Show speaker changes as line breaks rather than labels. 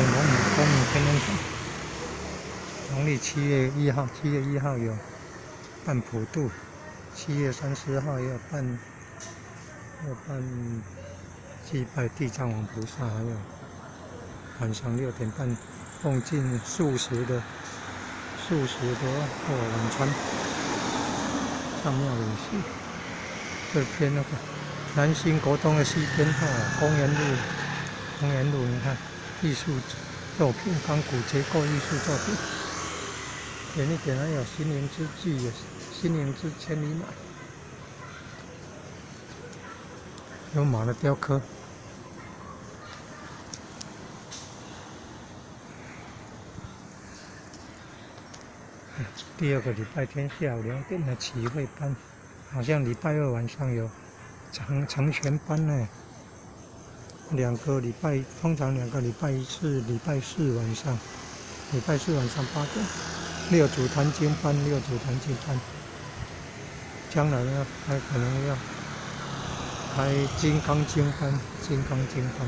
园龙母公园天天堂。农历七月一号，七月一号有办普渡，7月30号要办祭拜地藏王菩萨，还有晚上6点半奉进素食的或晚餐，上庙饮食。这边那个南兴国中的西边哦，公园路，公园路，你看艺术作品，钢骨结构艺术作品。远一点还有心灵之具，心灵之千里马，有马的雕刻。第二个礼拜天下午2点的启慧班，好像礼拜二晚上有成全班呢。两个礼拜，通常两个礼拜一次，礼拜四晚上，礼拜四晚上8点。六祖坛经班，六祖坛经班，将来呢还可能要开金刚经班，金刚经班。